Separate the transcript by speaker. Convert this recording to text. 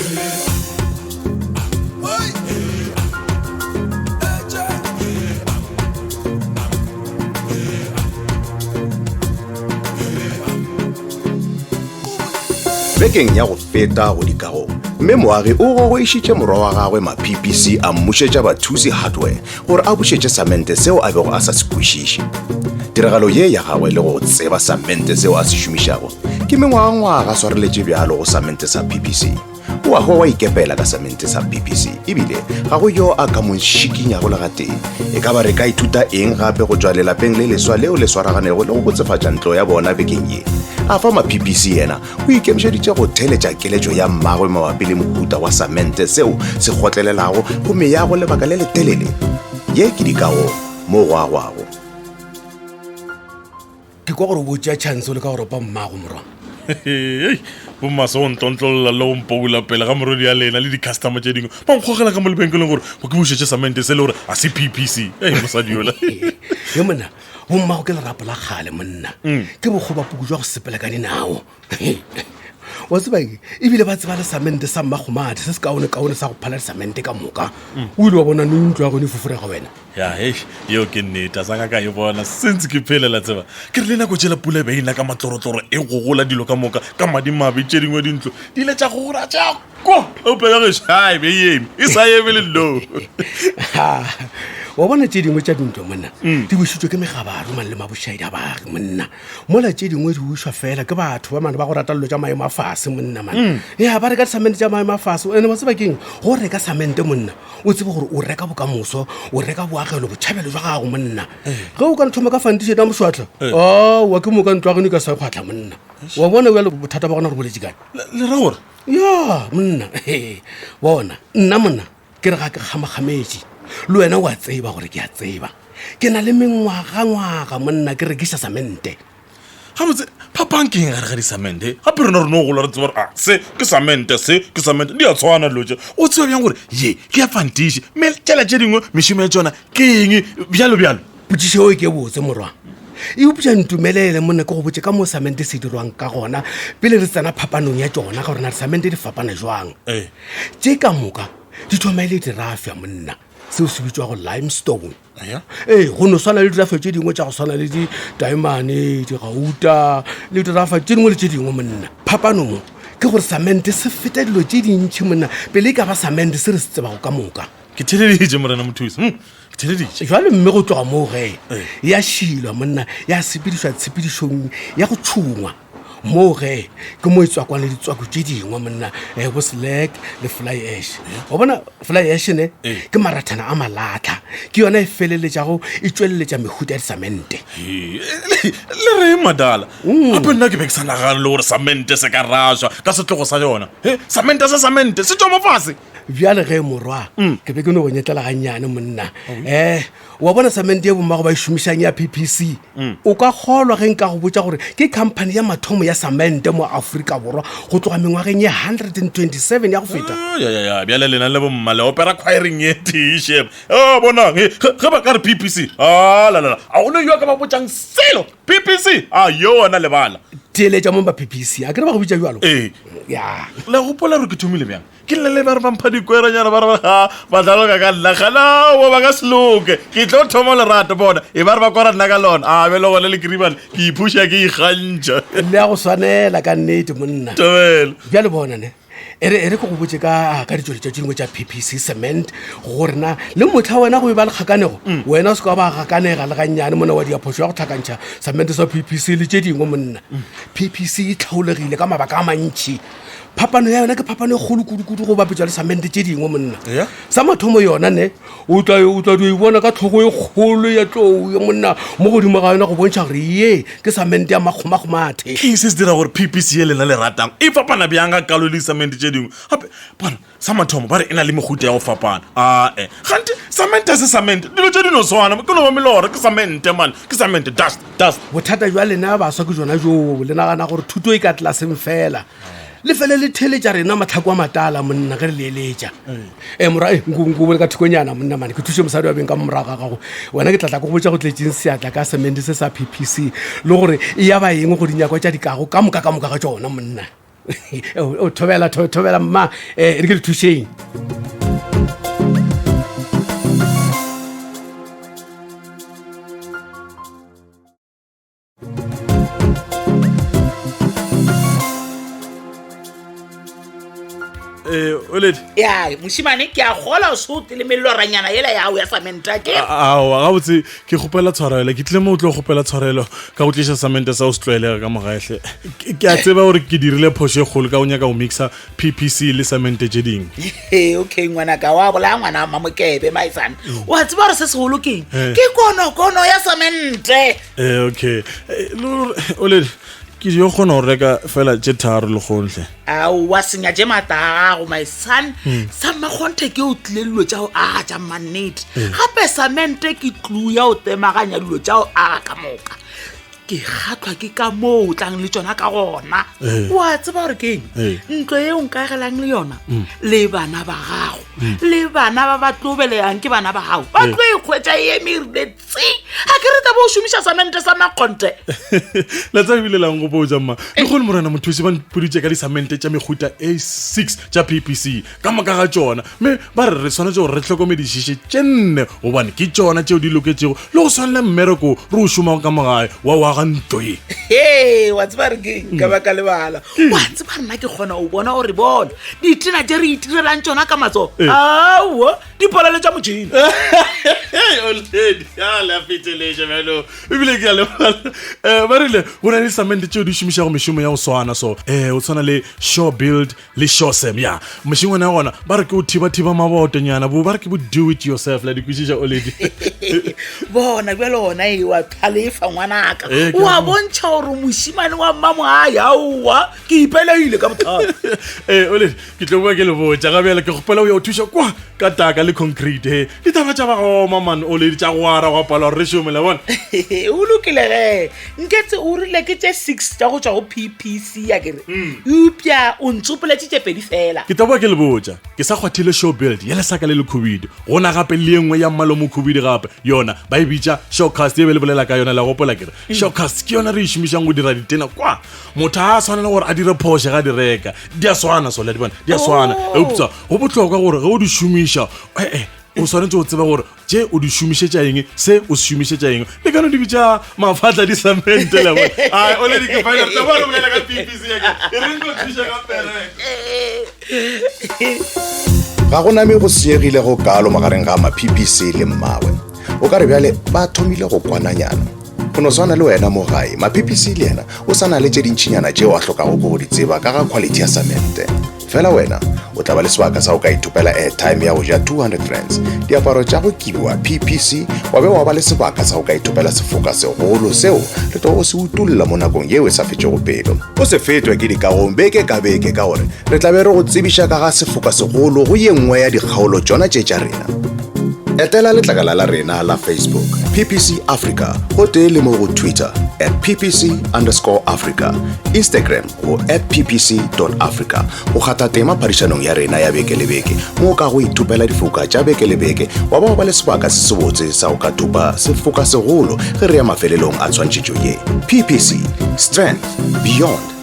Speaker 1: Bekeng ya go feta go dikagong, mme Moagi o gogoišitše morwa wa gagwe ma-PPC a mmušetša Bathusi Hardware gore a bušetše samente seo a bego a sa se kwešiše. Tiragalo ye ya gagwe le go tseba samente seo a se šomišago ke mengwagangwaga a swareletše bjalo go samente sa PPC. O a hwa wa ikepela ka samente sa PPC ebile ga go yo a ka mo šikinyago le gatee. E ka ba re ka ithuta eng gape go tšwa lelapeng le leswa leo le swaraganego le go botsefatša ntlo ya bona bekeng ye? A fa ma-PPC yena o ikemišeditše go theeletša keletšo ya mmagwe mabapi le mohuta wa samente seo se kgotlelelago go meago lebaka le letelele. Ye ke dikago mo go agwago.
Speaker 2: Ke kwa gore o bo tšea chance o leka go ropa mmago morwa.
Speaker 3: Hei, bommaso go ntlontlolla le go mpoula pele ga morwedi ya lena le di-customer tše dingwe ba nkgogela ka mo lebenkeleng gore go ke bušetše samente se le gore a se ppc ei mosadi yola
Speaker 2: Ye monna, bommago ke lerapo la kgale monna. Ke bokgobapuku jwa go sepela ka dinao. Wa tseba eng? Ebile ba tseba le samente sa mmagomadi se se kaone-kaone sa go phala disamente ka moka. O ile wa bona neng ntlo ya gone e fofurega wena?
Speaker 3: Ya hei yeo ke nnete a sa ka ka e bona since ke phele la tseba ke re le nako tšela pula e be e na ka matlorotloro e gogola dilo ka moka ka madimabe tše dingwe dintlo di ile tša gogola tša ko eupša ya gešo a e be e eme e sa eme le nno
Speaker 2: Ha, wa bona tše dingwe tša dintlo monna di bušitšwe ke megabaru man le mabošaedi a baagi monna mola tše dingwe di ušwa fela ke batho ba mane ba go rata dilo tša maemo a fase monna man ya ba reka disamente tša maemo a fase ene wa tseba keng go reka samente monna o tsebe gore o reka bokamoso o reka boagelo botšhabelo jwa gago monna ge o ka nthoma ka fantišete ya mošwatla aowa ke moka ntlo ya geno e ka sa kgwatlha monna wa bona bjale bothata ba gona re boletse kae
Speaker 3: le ra gore
Speaker 2: ya monna bona nna monna ke re ga ke kgamakgametše le wena o a tseba gore ke a tseba ke na le mengwagangwaga monna ke rekiša samente
Speaker 3: Gabotse, phapang ke eng gare ga disamente? Gape rena re no gola re tseba gore a se ke samente, se ke samente, di a tshwana dilo tše. O tseba bjang gore ye ke ya fantiši, mme tšela tše dingwe mešomo ya tšona ke eng, bjalo bjalo?
Speaker 2: Potšišo eo ke botse morwa. Eupša ntumelele monna ke go botše ka moo samente se dirwang ka gona pele re tsena phapanong ya tšona gore na disamente di fapana jwang.
Speaker 3: Ee.
Speaker 2: Tše ka moka di thoma e le dirafya monna, seo se bitšwago limestone.
Speaker 3: Aya.
Speaker 2: Ee, go no swana le dirafa tše dingwe tša go swana le ditaemane, digauta le dirafa tše dingwe le tše dingwe monna. Phapano mo ke gore samente se feta dilo tše dintši monna pele e ka ba samente se re se tsebago ka moka.
Speaker 3: Ke theleditše morena mothusi. Hmm, ke theleditše.
Speaker 2: Jwale mme go tloga moo ge ya šilwa monna ya sepedišwa tshepedišong ya go tšhungwa. Moo ge ke mo e tswakwa le ditswako tše dingwe monna um bo slack le fly ash wa bona fly ash ne
Speaker 3: Ee.
Speaker 2: ke marathana a malatlha ke yona e feleletšago e tšweleletša mehuta ya disamente
Speaker 3: Ee, le le reng madala gape nna ke be ke sa nagane le gore samente se ka raswa ka setlogo sa yona He, samente sa samente se tšwa mo fase
Speaker 2: bjale ge morwa ke be ke no go nyetlela gannyane monna um wa bona samente ye bommago ba e šomišang ya ppc O ka kgolwa ge nka go botša gore ke khamphani ya mathomo ya samente mo Afrika Borwa go tloga mengwageng ye 127 ya go feta?
Speaker 3: Ah, ya, ya, ya, bjale lena le bomma le opera choireng ye tee shem. Oh, bonang, he, ge ge ba ka re PPC, ah, la, la, la, a gona yo a ka ba botšang selo. PPC, a yo ona lebala.
Speaker 2: Theeletša mo ba PPC, a ke re ba go bitša bjalo?
Speaker 3: Ee.
Speaker 2: Ya.
Speaker 3: Le gopola gore ke thomile bjang? Ke nna le ba re ba mpha dikweranyana ba re ba ga ba tla loka ka nna ganawa ba ka se loke ke tlo thoma lerato bona e ba re ba kwara nna ka lona a be le gone le kiribane ke iphuša ke ikgantšha
Speaker 2: Le ya go swanela ka nnete monna.
Speaker 3: Tobela.
Speaker 2: Bjale bona ne e re e re ke go botše ka ka ditšweletšwa tše dingwe tša PPC cement gore na le motlha wena go e ba le kgakanego wena o se ka ba gakanega le gannyane monna wa diaphošo ya go tlhakantšha cement sa PPC le tše dingwe monna. PPC e tlhaolegile ka mabaka a mantši. Phapano ya yona ke phapano e kgolo kudu-kudu go bapetšwa le samente tše dingwe monna.
Speaker 3: Yeah.
Speaker 2: Sa mathomo yona ne o tla o tla dio e bona ka tlhogo e kgolo ya tlou ya monna mo godimo ga yona go bontšha gore ye ke samente ya makgomakgomathe.
Speaker 3: Ke eng se se dira gore PPC ye lena le ratang e fapana bjang ga kalo le disamente tše dingwe? Gape bona sa mathomo ba re e na le mehuta ya go fapana. Ae, gante samente se samente dilo tše di no swana ke no ba melora ke samente man ke samente dust dust.
Speaker 2: Bothata bja lena baswa ke jona joo le nagana gore thuto e ka tlelaseng fela. Le fele le theeletša rena matlhako a matala monna ge re le eletša. E mora e nko nko bole ka thokonyana monna mane ke thuše mosadi wa beng ka morago ga gago. Wena ke tla tla ke go botša go tletšeng seatla ka semente se sa PPC le gore e ya ba eng go dinyakwa tša dikago ka moka ka moka ga tšona monna. O thobela, thobela mma, um re ke re thušeng.
Speaker 3: Eh, oledi
Speaker 4: ya mošimane ke a gola o se o tele meloranyana yela yago ya samenta ke
Speaker 3: aowa gabotse ke kgopela tshwarelo ke tlile mo o tlo kgopela tshwarelo ka go tliša samente sa o se tlwaelega ka mogaehle ke a tseba gore ke dirile phošo e kgolo ka go nyaka go mixa ppc le samente tše dingwe
Speaker 4: Ee, okay ngwanaka wa bolaya ngwana wa mamokebe maesane wa tseba gore se segolo keng ke konokono ya samente
Speaker 3: Eh, okay Eh, le gore, oledi ke dio kgona go reka fela tše tharo lekgontle
Speaker 4: aowa senya tše maata a gago my son sa mmakgonthe ke o tlile dilo tša go aga tša mannete gape samente ke tlou ya go temaganya dilo tša go aga ka moka ke kgatlhwa ke ka moo o tlang le tsona ka gona wa tseba gore ke eng ntlo e o nkagelang le yona le bana ba gago le bana ba ba tlo belegang ke bana ba gago ba tlo e kgwetsa e emerile tse ga ke re tabo o šomiša samente sa makgonte
Speaker 3: la tsa ebile lang go botsa mma le gone morena mothusi ba mpoditse ka disamente tša mehuta a six tša ppc ka moka ga tšona mme ba re re swanetše gore re hlokomedišiše tše nne gobane ke tšona tšeo di loketšego le go swanela mmereko re o šomago ka mogae wa o aga ntlo ye
Speaker 4: he wa tseba re keng ka baka lebala wa tseba rena ke kgona go bona gore bona ditena tše re itirelang tšona ka matsogo aowa dipolelo tša motšhini
Speaker 3: oledi a le a feteletša bjalo ebile ke a lebala um ba rile go na le disamente tšeo di šomišago mešomo ya go swana so um o tshwana le show build le shosem ya mošongwana ya gona ba re ke o thiba-thiba mabotonyana bo ba re ke bo do it yourself la di kwešiša oledi
Speaker 4: bona bjale gona e wa tlhalefa ngwanaka o a bontšha gore mošimane wa mmamogae aowa ke ipeleile ka bothata
Speaker 3: ee oledi ke tlo boa ke le botša ga bjale ke kgopela o ya o thuša kwa ka taka le concrete he ditaba tša bagoma man o le tša go ara gwa palwa gore re šome la bona
Speaker 4: o lokile ge nketse o rile ke tše six tša go tšwa go ppc ya kere eupša o ntsopoletše tše pedi fela
Speaker 3: ke tla boa ke le botša ke sa kgwathile show build ya lesaka le lekhubidu go na gape le ye nngwe ya mmalo mokhubidu gape yona ba e bitša showcast e be le bolela ka yona la gopola kere showcast ke yona re e šomišang go dira ditena kwa motho a tshwanela gore a dire phoše ga di reka di a swana sola di bona di a swana oh. eupsa go botlhokwa gore ge o di šomiša ee o swanetse go tseba gore tše o di šomišetša eng se o se šomišetša eng le kano di bitša mafatla di samente
Speaker 1: ga go name go senyegile go kalo magareng ga ma-ppc le mmagwe o ka re bjale ba thomile go kwananyana Go no swana le wena mo gae, Maphipisi le yena o sa na le tše dintšinyana tšeo a hlokago ko go di tseba ka ga quality ya samente. Fela wena o tla ba le sebaka sa go ka ithopela airtime ya go ja 200 rands, diaparo tša go kibiwa PPC, wa be wa ba le sebaka sa go ka ithopela sefoka segolo seo re tlogo se utolla mo nakong yeo e sa fetšego pelo. O se fetwe ke dikagong beke ka beke ka gore re tla be re go tsebiša ka ga sefoka segolo go ye nngwe ya dikgaolo tšona tše tša rena. Etela letlakala la rena la Facebook PPC Africa gotee le mo go Twitter at PPC underscore Africa, Instagram go at PPC dot Africa go kgatha tema phadišanong ya rena ya beke le beke mo o ka go ithopela difoka tša beke le beke wa ba wa ba le sebaka se sebotse sa go ka thopa sefoka segolo ge re ya mafelelong a tshwantšhetšo ye. PPC, Strength Beyond.